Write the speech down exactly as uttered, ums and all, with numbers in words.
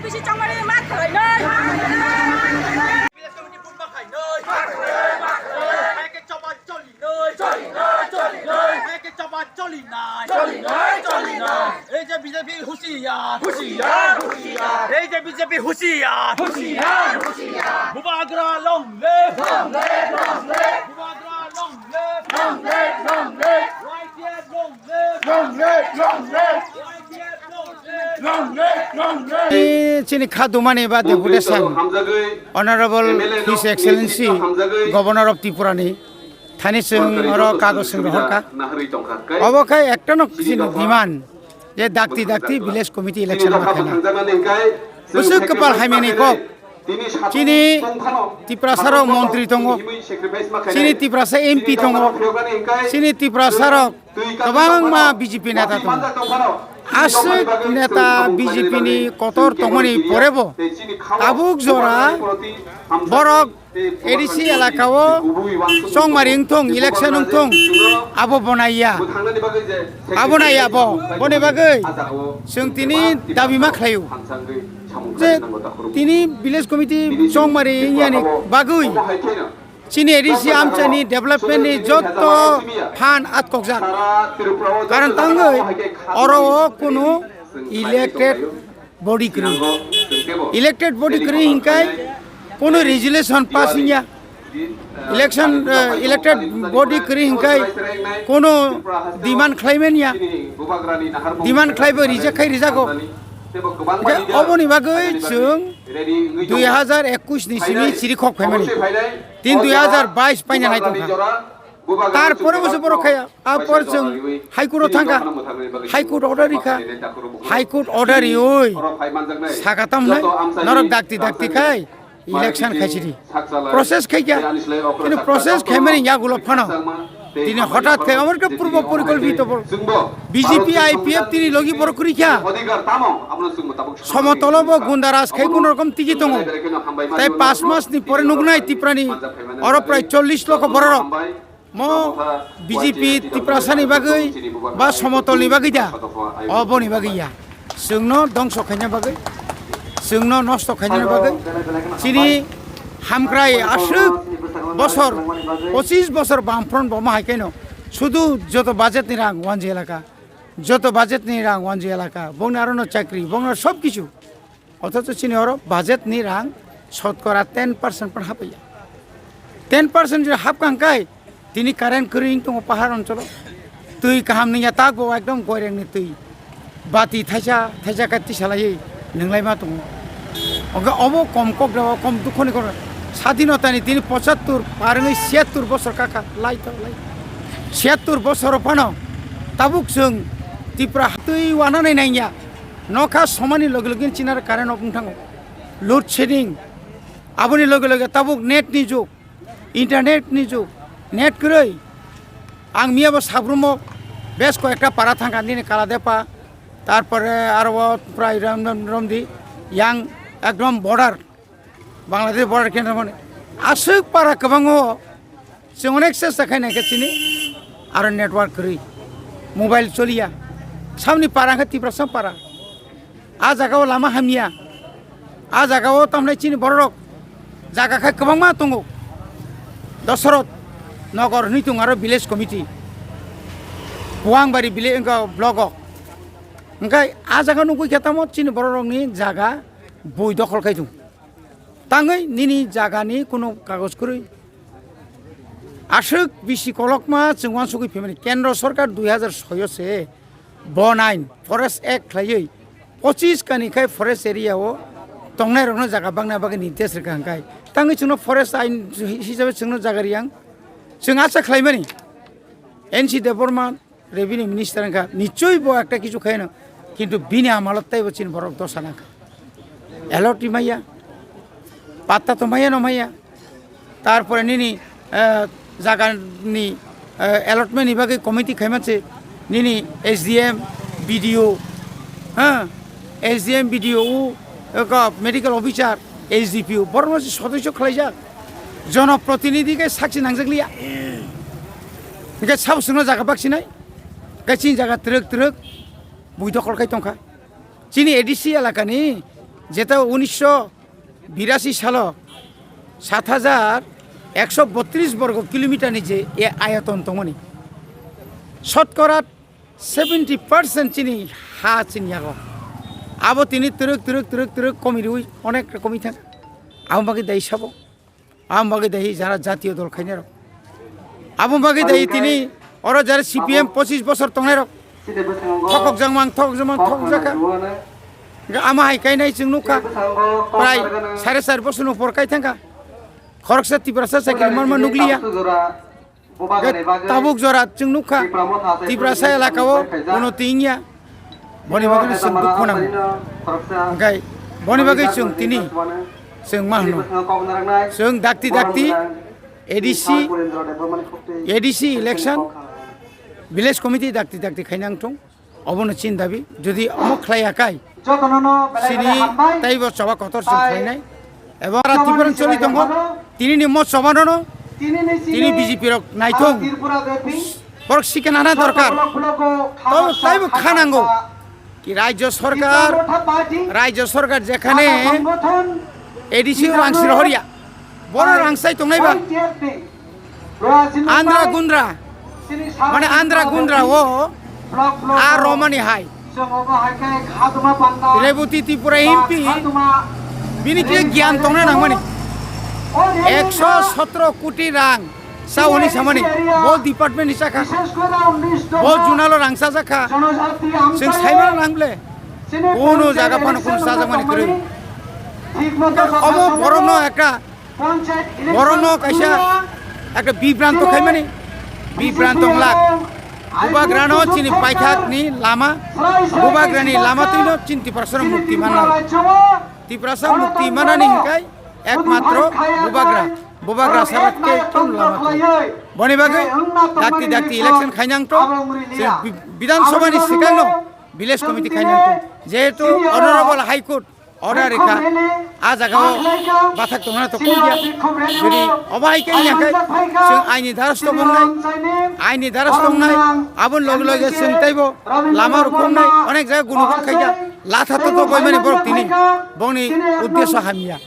Chongmani ma khlainai. Village committee bumba khainai. Hai khe choba cholinai. Cholinai, cholinai. Hai khe choba cholinai. Cholinai, cholinai. Ei je B J P husiar. Husiar, husiar. Ei je B J P husiar. Husiar, husiar. Bubagra long live. Long live, long live. Bubagra long live. Long live, long live. Y T F long live. Long live, long live. Long live, long live. Chini, chini kha dumani ba deputation, Honorable His Excellency Governor of Tripura ni thani chwng oro kagoj chwng rohor kha. Obo khe ekta no chini demand je dakti dakti village committee election ma khaina. Bwswk kwpal hamyani kok. Chini Tiprasa rok montri tongo, chini Tiprasa M P tongo, chini Tiprasa rok kwbangma B J P neta tongo. Aswk neta B J P ni kotor tongmani porebo tabuk jora borok A D C elaka o chongmari wngthung, election wngthung, abo bo naiya. Abo naiya bo, boni bagwi chwng tini dabi ma khlaio. Je tini village committee chongmari wngyani bagwi chini A D C amchaini development ni jotto phan atkokjak. Karon tangwi oro o kunu elected body kwrwi. Elected body kwrwi hinkai kunu resolution pass wngya. Election, eh, elected body kwrwi hinkai kunu demand khlaimanya. Demand khlaibo reject khai rijago. Hingke oboni bagwi chwng dui hajar ekush ni simi chiri khok phaimani. Tin dui hajar bais paina nai tongkha. Tarpore bo se borok khaya. Apor chwng High Court o thangkha. High Court order rikha. High Court order riwi saka tamnai norok dakti dakti khai election khaisidi. Process khaikha. Kini process khaimani yagulo phano. Tini hothat khai amar ke purbo porikolpito bol. B J P I P F tini logi borok kwrwi kha. Somotolo bo gundaraj khai kuno rokom tigi tongo. Tai pas mas ni pore nugnai Tiprani oro prai chollish lokho bororok. Mo B J P Tiprasani bagwi ba somotolni bagwi da? Oboni bagwi ya. Chwngno dongso khaina bagwi, chwngno nosto khaina bagwi. Chini hamkrai aswk bosor, pochis bosor Bamfront bo ma hai kaino. Sudu joto budgetni rang wanji elaka. Joto budgetni rang wanji elaka. Bongni arono chakri, bongno sob kichu. Othocho chini oro budget ni rang shotkora ten percent phan hapaiya. Ten percent je hapkang kai, tini current kwrwi wng tongo pahar oncholo. Twi kaham nungya tak bo ekdom goireng ni twi. Bati thaisa, thaisa kai tisa laiwi nunglai ma tongo. Oga obo kom kok da, kom dukho ni kok. Sadinota ni tini pochattor, par wngwi siyattor bosor kaka, lai to lai. Siyattor bosor phano tabuk chwng Tipra twi wananai nangya. Nokha somani loge loge chini aro current off wng thango. Load shedding. Aboni loge loge tabuk net ni jug, internet ni jug, net kwrwi. Ang miya bo sabrumo bes ko ekta para thangkha nini Kaladepa, tarpore aro o prai rom, rom, romdi yang ekdom border. Bangladesh border khe nangmani. Aswk para kwbangma o chwng onek chesta khai naikhe chini aro network kwrwi, mobile choliya. Samni para khe Tiprasa para. A jaga o lama hamya. A jaga o tamnai chini bororok jaga khai kwbangma tongo. Dosoroth Nogor hwnwi tongo aro village committee. Buangbari village wngkha block o. Hwnkhe a jaga nugwi khe tamo chini bororokni jaga bui dokhol khai tongo. Tangwi nini jagani kunu kagoj kwrwi. Aswk bisi kolokma chwng uansugwi phaimani. Kendro sorkar dui hajar soi o se bo ain, Forest Act khlaiwi pochis kani khai forest area o tongnairokno jaga bangna bagwi nirdesh rwkha hwnkhe. Tangwi chwngno forest ain hisabe chwngno jaga riyang. Chwng acha khlaimani N C Debbarma Revenue Minister wngkha, nichoi bo ekta kichu khaino, kintu bini amalo teibo chini borok dosa nangkha. Allot maya, patta to maya no maya. Tarpore nini, eh, jaga ni, eh, allotment ni bagwi committee khaima se nini S D M, B D O, ha, S D M, B D O, u, eko medical officer, S D P O, borok no se sodosyo khlaijak. Jonoprotinidhi khe sakchi nangjak liya. Hingke sabo chwngno jaga baksinai. Khe chini jaga twrwk twrwk bui dokhol khai tongkha. Chini A D C elakani Jeta unisho birasi salo sat hajar ekso botris borgo kilometer ni je e ayoton tongmani, sotkora seventy percent chini ha chini yago. Abo tini twrwk, twrwk, twrwk, twrwk komi rwi onek rokomi thang. Abo bagwi dai sabo. Abo bagwi dai jara jatiyo dol khainai rok. Abo bagwi dai tini oro jara C P M pochis bosor tongnai rok. Thokok jangmang, thokok jangmang, thokok jaka. Hingke ama hai kainai chwng nukha. Prai sare sar bosor no por kai thangkha. Khoroksa Tiprasa sakil manma nukliya. Hingke tabuk jora chwng nukha. Tiprasa elaka o unnoti wngya. Boni bagwi chwng dukhu nango. Hingke boni bagwi chwng tini chwng ma hwno. Chwng dakti dakti A D C, A D C election, village committee dakti dakti khainang thung. Obono chini dabi, jodi omo khlaiya kai, chini taibo choba kotor chwng khlainai. Ebo ara Tiprani choli tongo, tini ni mo choba nono, tini B J P rok naithung. Borok sikhe nana dorkar. Taibo kha nango. Ki rajyo sorkar, rajyo sorkar jekhane A D C rang siro horiya, boro rang sai tongnai ba? Andra Gundra, mane Andra Gundra o a romani hai. Reboti Tripura M P, bini khe gyan tongna nangmani. Ekso sotro koti rang. Sa hwnwi samani, bo department ni sakha, bo junalo rang sajak kha, chwng saimano nang ble, kuno jaga phano kuno chajakmani kwrwi. Omo borokno ekta, borokno kaisa ekta bibranto khaimani, bibranto wngla. Bubagrano chini paithakni lama, bubagrani lama twino chini Tiprasano mukti manna. Tiprasa mukti manani hingkai ekmatro bubagra. Bubagra sara khe kunu lama khe. Boni bagwi dakti dakti election khainang to, je bi-, Bidhan Sabha ni sikang no village committee khainang to. Jehetu Honorable High Court order rikha, a jaga o bathak tongna to koi ya. Jodi obo hai khe ya khe, chwng aini daras to bongnai, aini daras tongnai, aboni loge loge chwng teibo lama rok khumnai, onek jaga gunu gunu khaija, latha to to boimani borok tini, bongni uddesho hamya.